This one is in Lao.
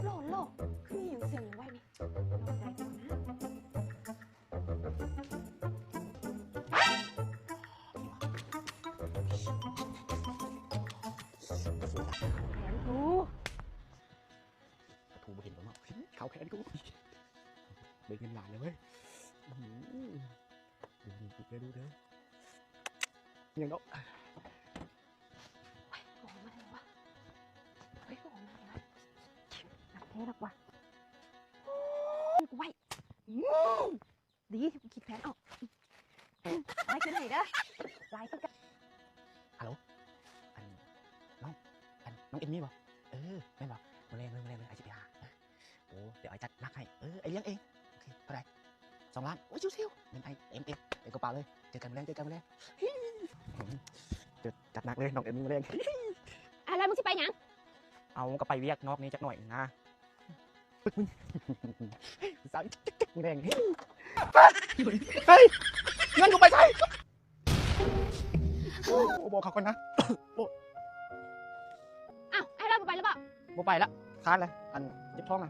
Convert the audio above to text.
ໂຫຼ ໂຫຼ ຄືມີຫຍັງສຽງຫຍັງໄວ້ນີ້ ລອງໄດ້ບໍ່ນະ? ແຜນກູ ປະຕູບໍ່ເຫັນບໍ່ເນາະ ເຂົ້າແຜນກູ ໄດ້ເງິນຫຼາຍແລ້ວເວີຍ ອື ດູດີ ເດີ ດູເດີ ຫຍັງເນາະ ເຮີຍ ບໍ່ອອກມາໄດ້ວະ ເຮີຍ ບໍ່ອອກມາໄດ້ວະ ໜັກແທ້ດອກວະ ໂອ້ຍ ກູໄວ້ ອື ດີ ກູຄິດແຜນອອກ ໄວ້ຄືນໃຫ້ເດີ ຫຼາຍຄືກັນ ຮັລໂຫຼ ອັນ ນ້ອງ ອັນ ນ້ອງເອັມມີບໍ່? ເອີ ແມ່ນບໍ່? ມື້ແລງເລີຍ ມື້ແລງເລີຍ ອ້າຍຊິໄປຫາ ໂອ້ ດຽວອ້າຍຈັດໜັກໃຫ້ ເອີ ອ້າຍລ້ຽງເອງ ໂອເຄ ເທົ່າໃດ? ສອງລ້ານ ໂອ້ຍ ຊິວໆ ເງິນອ້າຍເຕັມເອງ ເຕັມກະເປົາເລີຍ ເຈີກັນມື້ແລງ ເຈີກັນມື້ແລງ ຈັດໜັກເລີຍ ນ້ອງເອັມມີມື້ແລງ ອ້າຍ ແລ້ວມຶງຊິໄປຫຍັງ? ເອົາ ກະໄປວຽກນອກນີ້ຈັກໜ້ອຍນະ ປຶກມຶງ ສາວຈັກໆ ມື້ແລງ ເຮີ້ຍ ເງິນກູໄປໃສ? ໂອ້ ບອກເຂົາກ່ອນນະ ໂອ້ ອ້າວ ອ້າຍລາວບໍ່ໄປແລ້ວບໍ? ບໍ່ໄປລະ ຄ້ານລະ ອັນ ເຈັບທ້ອງນະ